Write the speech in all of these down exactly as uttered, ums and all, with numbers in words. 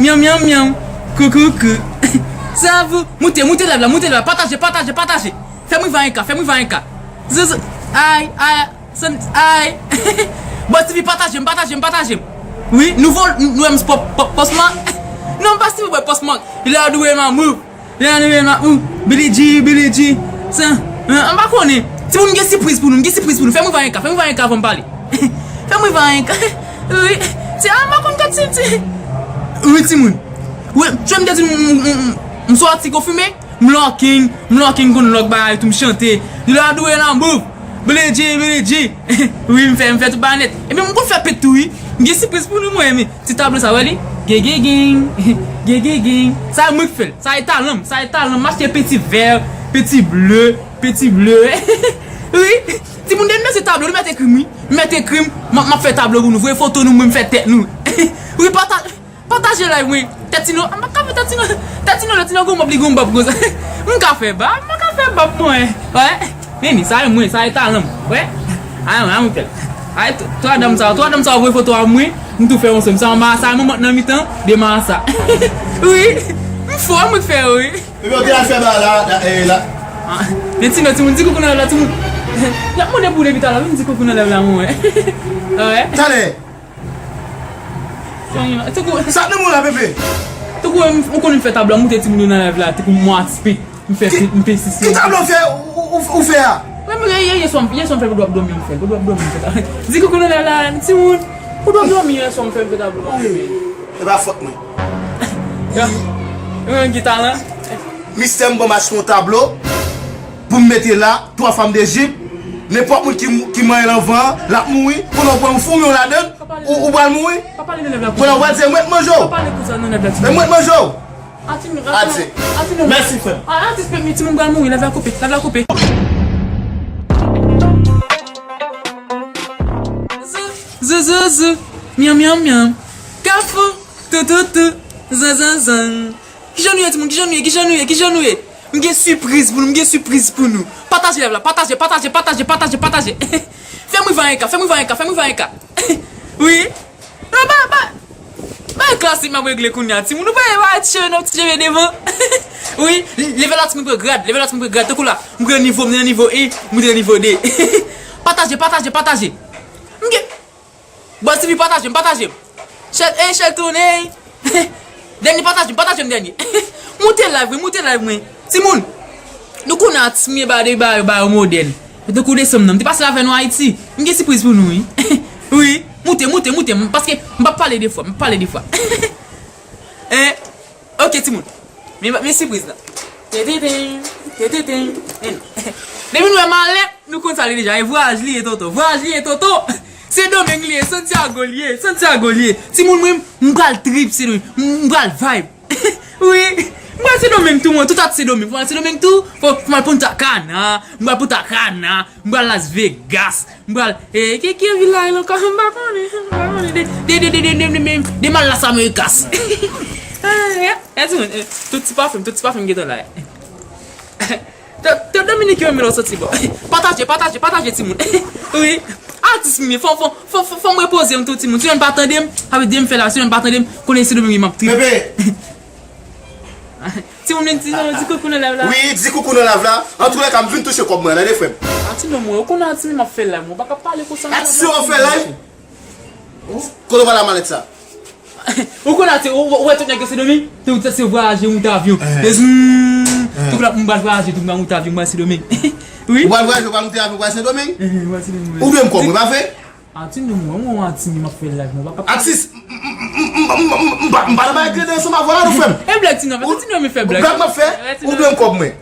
Myanm, myanm, myanm. Kou, kou, kou. Sa vou. Moute, moute live la, moute live la. Pataje, pataje, pataje. Fè m rive a en K, fè m rive a en K. Zuzu. Ay, ay, san, ay. Bon, T V, pataje m, pataje m, pataje m. Wi, nouvo, nou, nou, m pòs, pòs, pòs man. Non, m pa Stevie Boy, pòs man. Lè a dwe nan move. Lè a dwe nan, ou, Billie Jean, Billie Jean. Sa, an, an pa konnen. Timoun, m gen sipriz pou nou, m gen sipriz pou nou. Fè m rive a en K, fè m rive a en K avan m pale. Fè m rive a en K. Wi. Ti, an pa konn kat ti, ti. Wi, timoun. Wi, jwenn m te di m, m, m, m, m soti konfime. M locking, m locking konn lòk bagay tou, m chante. Lè a dwe nan move. Billie Jean, Billie Jean. Wi, m fè, m fè tout bagay nèt. Epi m konn fè pet tou, wi. M gen sipriz pou nou, mwen, men. Ti tablo sa, wè li? Gegegeng, gegegeng. Sa e mwen k fè l. Sa e talan m, sa e talan m. M achte peti vè, peti ble, peti ble. Wi. Timoun, depi m mete tablo, li mèt ekri m, wi. M mèt ekri m, m ap, m ap fè tablo pou nou. Voye foto nou, mwen m fè tèt nou. Wi, pata-, pataje live mwen. Tèt Tino, m pa ka fè tèt Tino. Tèt Tino, lè Tino gon bòb, li gon bòb konsa. M ka fè bab, m pa ka fè bab mwen. Wè. Neni, sa e mwen, sa e talan m. Wè. Ay, ay, mwen fè l. Ay, t-, twa dam sa, twa dam sa voye foto a mwen, m tou fè yon sèm. Sa anba, sa manman nan mitan, de marasa. Wi, m fò, mwen k fè yo, wi. Epi yo te al fè ba la, la, eh, la. Ah, men timoun, timoun, di koukou nan lèv la, timoun. Y ap mande pou depi talè, vin di koukou nan lèv la, mwen. Wè. Talè. Tankou, sa k nan men w la, Pepe? Tankou, m, ou konnen m fè tablo, m moute timoun yo nan lèv la, tankou m atpe. M fè, ki, m pèsiste. Ki tablo w fè, ou, ou, ou fè a? Mwen, mwen, yè, yè, yè swa m, yè swa m fè l, pou dwa ap dòmi, m fè l, pou dwa ap dòmi, m fè l. Di koukou nan lèv la, timoun. Pou dwa ap dòmi, yè swa m fè l, m fè tablo, m fè l. E pa fòt mwen. Ya. Mwen, ki talan. Mistè m ban m achte yon tablo pou m mete la, twa fanm de jip, nenpòt moun ki, ki manyen l anvan an, l ap mouri, konnen w pran yon foumi w ladan l, ou, ou pral mouri, konnen w pral di, mwen k manje w, e mwen k manje w. Adye. Mèsi, frè m. Atis, timoun pral mouri, lèv la koupe, lèv la koupe. Zuzuzu, myanm, myanm, myanm. Kafou, tou, tou, tou, zan, zan, zan. Kijan nou ye, timoun? Kijan nou ye? Kijan nou ye? Kijan nou ye? M gen sipriz pou nou, m gen sipriz pou nou. Pataje live la, pataje, pataje, pataje, pataje, pataje. Fè m rive a en K, fè m rive a en K, fè m rive a en K. Wi. Non, ba, ba, ba klasik m ap regle kounye a, timoun. Nou pa wè ti cheve nan, ti cheve devan. Wi, leve la, timoun, pran grad, leve la, timoun, pran grad. Tankou la, m pran nivo, m nan nivo en, m nan nivo de. Pataje, pataje, pataje. M gen Bon, Stevie, pataje m, pataje m. Chèl, ey, chèl tounen. Dènye pataje m, pataje m dènye. Moute live mwen, moute live mwen. Timoun, nou konnen atis mwen ba de ba yo, ba yo modèn. Tankou desanm nan, m te pase avè nou Ayiti. M gen sipriz pou nou, wi. Wi, moute, moute, moute, m, paske m p ap pale de fwa, m p ap pale de fwa. Hein? Ok, timoun. Men, men sipriz la. Tententen, tententen. Men, depi nou wè malèt, nou konn sa li deja. E vwayaj li ye, tonton. Vwayaj li ye, tonton. Sendomeng li ye, Santiago li ye, Santiago li ye. Timoun mwen, m pral trip Sendomeng. M, m pral vibe. Wi. M pral Sendomeng tou, mwen. Tout atis Sendomeng. Pou m al Sendomeng tou, fò, fò m al Punta Cana. M pral Punta Cana. M pral Las Vegas. M pral, eh, ki, ki vil la ye ankò? M pa konnen, m pa konnen. De, de, de mal Las Americas. Eh, eh, timoun, eh, tout ti pafen, tout ti pafen gentan la. Te, te Dominik yo menm lò soti bon. Pataje, pataje, pataje, timoun. Wi. Atis mwen, fò, fò, fò, fò, fò m repoze m tou, timoun. Si yon pa tande m, sa vle di m fè la, si yon pa tande m, konnen se Dominik m ap trip. Bebe. Timoun, men di non, di koukou nan live la. Wi, di koukou nan live la. Antoulèka, m vin touche kòb mwen, tande frè m. Ati non, mwen, ou konnen ati m ap fè live, mwen pa ka pale konsa. Ati w ap fè live? Kote w pral ak malèt sa? Ou konnen ati, ou, ou wè tout nèg yo Sendomeng? Tout se vwayaje, moute avyon. Eh. E zoom, tout la, m pral vwayaje, tout m pral moute avyon, m pral Sendomeng. Wi. Ou pral vwayaje, ou pral moute avyon, ou pral Sendomeng? Eh, m pral Sendomeng, wi. Ou dwe m kòb mwen, pa vre? Atis non, mwen, mwen, Atis, m ap fè live, mwen pa ka. Atis, m, m, m pa nan bay grede ansanm avè w la, non, frè m. E blèg, Tino, fè Tino, men fè blèg. Blèg m ap fè, ou dwe m kòb mwen.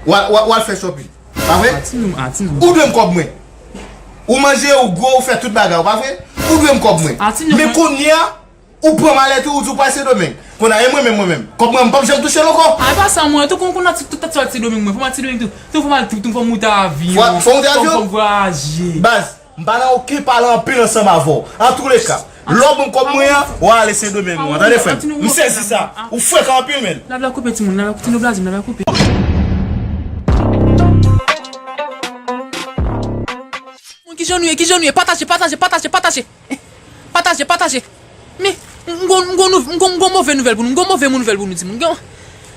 W al, w al, w al fè shopping. Pa vre? Atis non, Atis non. Ou dwe m kòb mwen. Ou manje, ou gwo, ou fè tout bagay, pa vre? Ou dwe m kòb mwen. Atis non. Men kounye a, ou pran malèt ou, ou di w pral Sendomeng. Kounye a, e mwen menm, mwen menm. Kòb mwen, m p ap janm touche l ankò. A, e pa sa, mwen, tou kon, kon Atis, tout, tout, tout Sendomeng, mwen. Fò m al Sendomeng tou. Tou fò m al trip, tou fò m moute avyon. Fò, fò w moute avyon? Fò m vwayaje. Baz. M pa nan okenn pale anpil ansanm avè w. Antoulèka, lè w ban m kòb mwen an, w a ale Sendomeng ou an. Tande frè m. M sezi sa. Ou frekan anpil, menn. Live la koupe, timoun. Live la koupe, Tino Blaze, live la koupe. Kijan nou ye, kijan nou ye? Pataje, pataje, pataje, pataje. Pataje, pataje. Men, m, m, M gon nouv-, m gon, m gon move nouvèl pou nou, m gon move nouvèl pou nou, timoun. Gen,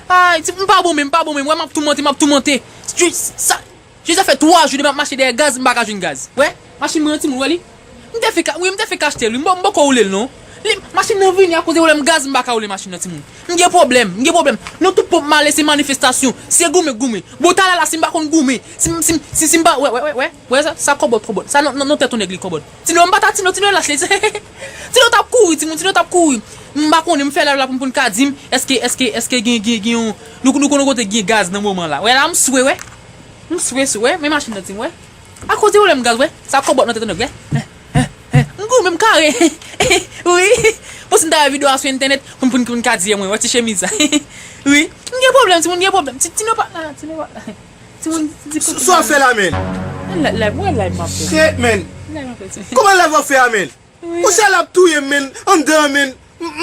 ay, timoun, m pa bon menm, m pa bon menm. Wè, m ap toumante, m ap toumante. Sa, Jezi, sa fè twa jou depi m ap mache dèyè gaz, m pa ka jwenn gaz. Wè, machin mwen an, timoun, wè li. M te fèk, wi, m te fèk achte l, wi, m poko woule l non. Li, machin nan vini akoz de pwoblèm gaz, m pa ka woule machin nan, timoun. M gen pwoblèm, m gen pwoblèm. Nan tout ponp m ale, se manifestasyon, se goumen, goumen. Bon, talè la, si m pa konn goumen, si m, si m, si, si m pa, wè, wè, wè, wè, wè sa, sa kòbòt, kòbòt. Sa nan, nan, nan tèt yon nèg li kòbòt. Tino, m pa ta Tino, Tino lach li. Tino t ap kouri, timoun, Tino t ap kouri. M pa konnen, m fè live la pou m, pou n ka di m, èske, èske, èske gen, gen, gen yon, nou, nou konnen kote gen gaz nan moman la. Wè la, m swe, wè. M swe, swe, wè, men machin nan, timoun, wè. Akoz de pwoblèm gaz, wè. Sa kòbòt nan tèt nèg, wè. M goumen, m kare. Wi. Bon, si m ta wè videyo a sou entènèt, pou m, pou m, pou m ka di, mwen, wè ti chemiz sa. Wi. M gen pwoblèm, timoun, m gen pwoblèm. Ti, Tino pa la, Tino pa la. Timoun, di kote. Sa w ap fè la, men? Live, mwen live m ap fè. Shit, men. Live m ap fè, timoun. Kòman live w ap fè a, men? Wi. Monchè, l ap touye m, men. Anndan, men. M, m, m,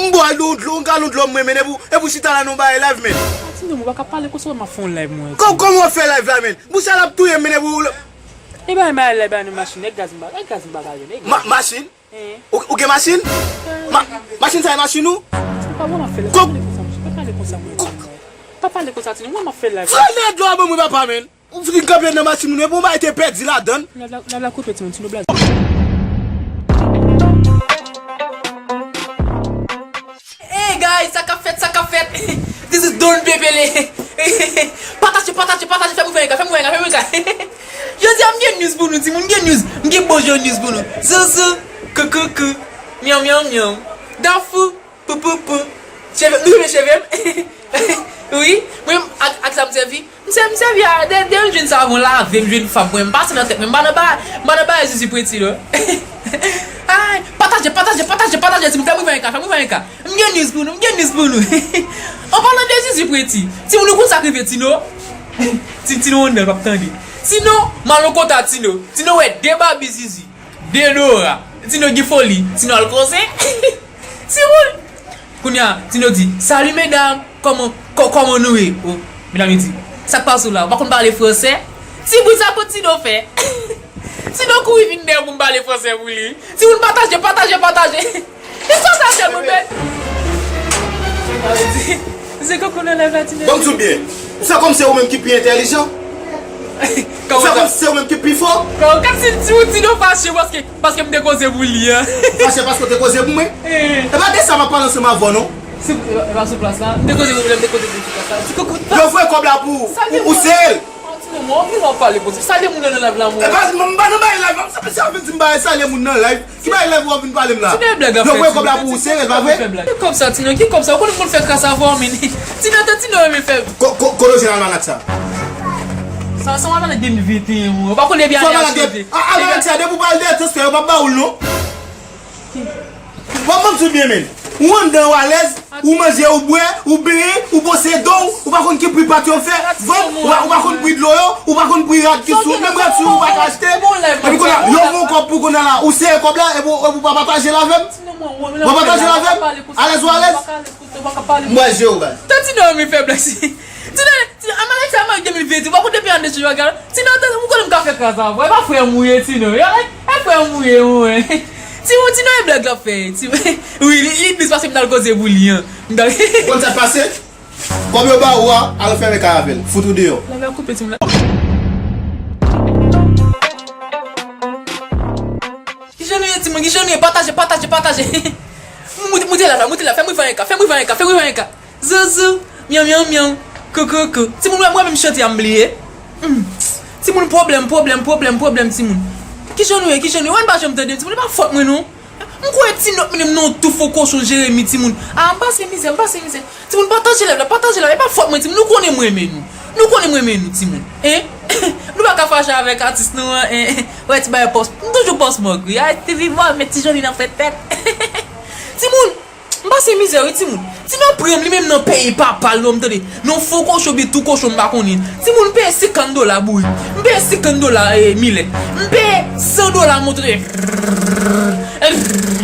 m bwè yon dlo, yon galon dlo mwen, men, epi w, epi w chita la nan yon bagay live, men. Tino, mwen pa ka pale konsa, m ap fè yon live, mwen. Kò-, kòman w ap fè live la, men? Monchè, l ap touye m, men, epi w. E ba, ba, live ba nan machin, e gaz m ba, e gaz m ba, ba, e gaz. Ma-, machin? Ou, ou gen machin? Ma-, machin sa e machin ou? Ou pa wè m ap fè live. Pa pale konsa, mwen. Pa pale konsa, Tino, mwen m ap fè live. Frè, lè dlo a ban mwen, papa, men. Ou fin kanpe nan machin moun, epi yon bagay te pèdi ladan l. Live la, live la koupe, timoun, Tino blaze. Hey guys, sa k ap fèt, sa k ap fèt? This is Don Pepele. Pataje, pataje, pataje, fè m ouvè yon ka, fè m ouvè yon ka, fè m ouvè yon ka. Jodi a m gen news pou nou, timoun, m gen news. M gen bon jan news pou nou. Zouzou, koukoukou, myanm, myanm, myanm. Dafou, pou, pou, pou. Cheve, nou renmen cheve m? Wi, mwen, ak, ak sa m sèvi. M sèvi, m sèvi a de, de yon jwenn savon lave, m jwenn fanm mwen, m pase nan tèt mwen, m pa nan ba, m pa nan bagay zizi preti non. Ay, pataje, pataje, pataje, pataje, timoun, fè m ouvè yon ka, fè m ouvè yon ka. M gen news pou nou, m gen news pou nou. An palan de zizi preti, timoun, nou konn sa k rive Tino? Ti, Tino anndan l p ap tande. Tino, m al nan konta Tino. Tino wè de babi zizi, de dora. Tino gen foli, Tino al koze. Timoun! Kounye a, Tino di, "Salut mesdames, kòman, kò-, kòman nou ye?" O, medam yo di, "Sa k pase w la? Ou pa konn pale fransè?" Ti bri sa pou Tino fè. Tino kouri vin dèyè pou m pale fransè pou li. Timoun pataje, pataje, pataje. Istwa sa tèlman bèl. Se koko nan lèv la, Tino. Ban m di w byen. Ou fè kòm se ou menm ki pi entèlijan. Ou fè kòm se ou menm ki pi fò. Kòm, kòm si Tino fache paske Paske m te koze pou li an. Fache paske w te koze pou mwen? Eh. E pa de sa m ap pale ansanm avè w non. Se, e pa sou plas la. M te koze pou li, m te koze pou li sou plas la. Ti koukout. Yo voye kòb la pou ou, ou serye? Ti moun, ou vin ap pale konsa. Salye moun nan live la, mwen. E pa, m pa nan bay live, m sa, sa vin di m bay salye moun nan live. Ki bay live w ap vin pale m la? Yo voye kòb la pou ou, serye, pa vre? Ki kòb sa, Tino? Ki kòb sa? Ou konnen m konn fè kras avè w, men. Tino, Tino renmen fè. Ko-, ko-, kote w jwenn almanak sa? Sa, sa almanak de mil venteyen, mwen. Ou pa konnen depi ane a chanje. A, almanak sa, depi w pale de transfè, yo p ap ba ou l, non. W ap manti byen, men. Ou anndan, ou alèz, ou manje, ou bwè, ou benyen, ou bwose do w, ou pa konn ki pri pat yo fè, vann, ou pa, ou pa konn pri dlo yo, ou pa konn pri rad ki sou, menm rad sou ou pa ka achte. Epi kounye a, yo voye kòb pou kounye a la, ou sere kòb la, epi w, epi w pa pataje l avè m? W ap pataje l avè m? Alèz ou alèz? M wè je w, baz. Tati non, men fè blag. Ti nan, ti, an Alex a mari de mil venteyen, ou pa konn depi ane de chanje bagay la. Ti nan, ou konnen m ka fè kras avè w. E pa frè m ou ye, Tino. E, e frè m ou ye, mwen. Ti, ti nan, e blag l ap fè. Ti, wi, li, li plis pase m t al koze pou li an. M t al. Ou konn sa k pase? Kòb yo ba ou a, al fèmen kay avè l. Fout ou deyò. Lè m koupe, ti m la. Kijan nou ye, timoun? Kijan nou ye? Pataje, pataje, pataje. Moute, moute la, moute la. Fè m rive anka, fè m rive anka, fè m rive anka. Zouzou, myanm, myanm, myanm, koukoukou. Timoun, wè, mwen menm chante a m bliye. Hmm. Timoun, pwoblèm, pwoblèm, pwoblèm, pwoblèm, timoun. Kijan nou ye, kijan nou ye? Wè, n pa janm tande m, timoun, e pa fòt mwen, non. M kwè ti nòt mwen menm nan yon tou fo kochon Jeremi, timoun. A, m pase mizè, m pase mizè. Timoun, pataje live la, pataje live la. E pa fòt mwen, timoun. Nou konnen m renmen nou. Nou konnen m renmen nou, timoun. Hein? Nou pa ka fache avèk atis nou an, hein? Wè, ti bagay pòs. M toujou pòs mòg, wi. Ay, ti vivò, men ti joli nan fè tèt. Timoun, m pase mizè, wi, timoun. Ti nan pran m, li menm nan peye papa l, non, m tande. Non, fo kochon, oubyen tou kochon, m pa konnen. Timoun, m peye senkant dola bourik. M peye senkant dola, eh, milèt. M peye san dola moto. M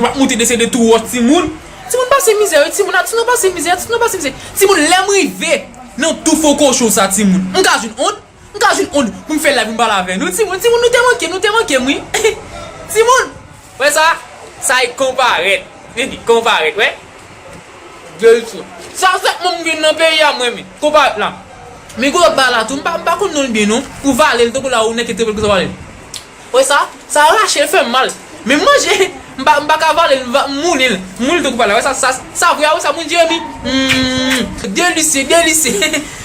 ap moute desann de tou wòch, timoun. Timoun pase mizè, wi, timoun, a, timoun pase mizè, timoun pase mizè. Timoun, lè m rive nan tou fo kochon sa, timoun. M ka jwenn onn, m ka jwenn onn pou m fè live, pou m pale avè nou, timoun, timoun, nou te manke, nou te manke m, wi. Timoun, wè sa, sa e konparèt. Epi, konparèt, wè. Delice. Sa, sa, moun gen nan peyi a, mwen, men. Konparèt la. Men gen lòt bagay la tou, m pa, m pa konn non l byen, non. Ou vale l, tankou la, ou nèk te konsa vale l. Wè sa, sa rache l fè m mal. Men manje, m pa, m pa ka vale l, m va, m moule l. M moule l tankou pa la. Wè sa, sa, sa vre, wè sa, moun Jeremy. Hmm, delice, delice.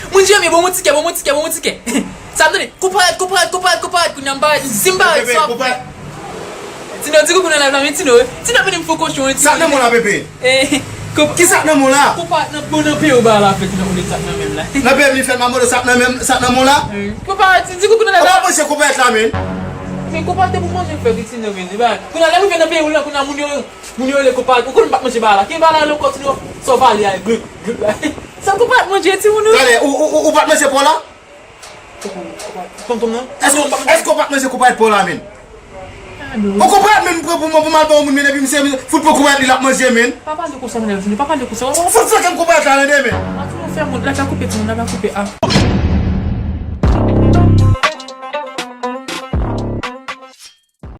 Moun Jeremy, bon, mon tikè, bon, mon tikè, bon, mon tikè. Sa m tande, konparèt, konparèt, konparèt, konparèt, kounye a m parèt, si m parèt, sa. Tino, di koukou nan live la, men Tino, Tino vini m fè kochon, Tino. Sa k nan men w la, Pepe? Eh, kisa k nan men w la? Konparèt nan, bon, nan peyi w ba la, fè Tino konnen sa k nan men m la. Nan peyi m li fè l mamolo, sa k nan men, sa k nan men w la? Konparèt, di koukou nan live la. Ou pa panse konparèt la, men? Men konparèt te pou manje fè ki Tino vini. Kounye a lè m rive nan peyi w la, kounye a moun yo, moun yo rele konparèt. Ou konn m pa t manje ba la. Ki ba la rele ankò Tino? Sa w vale a, gloup, gloup la. Sa konparèt manje, timoun yo. Talè, ou, ou, ou, ou pa t manje pò la? Tonton nan? Èske, èske w pa t manje konparèt pa w la, men? Ou konparèt men m pran pou mwen pou m al ba yon moun, men epi misye fout pran konparèt li l ap manje, men. Pa pale konsa, men, pa pale konsa. Ou fout flanke m konparèt la, tande, men. An tou nou fè moun, la ta koupe, timoun, la ta koupe, ah.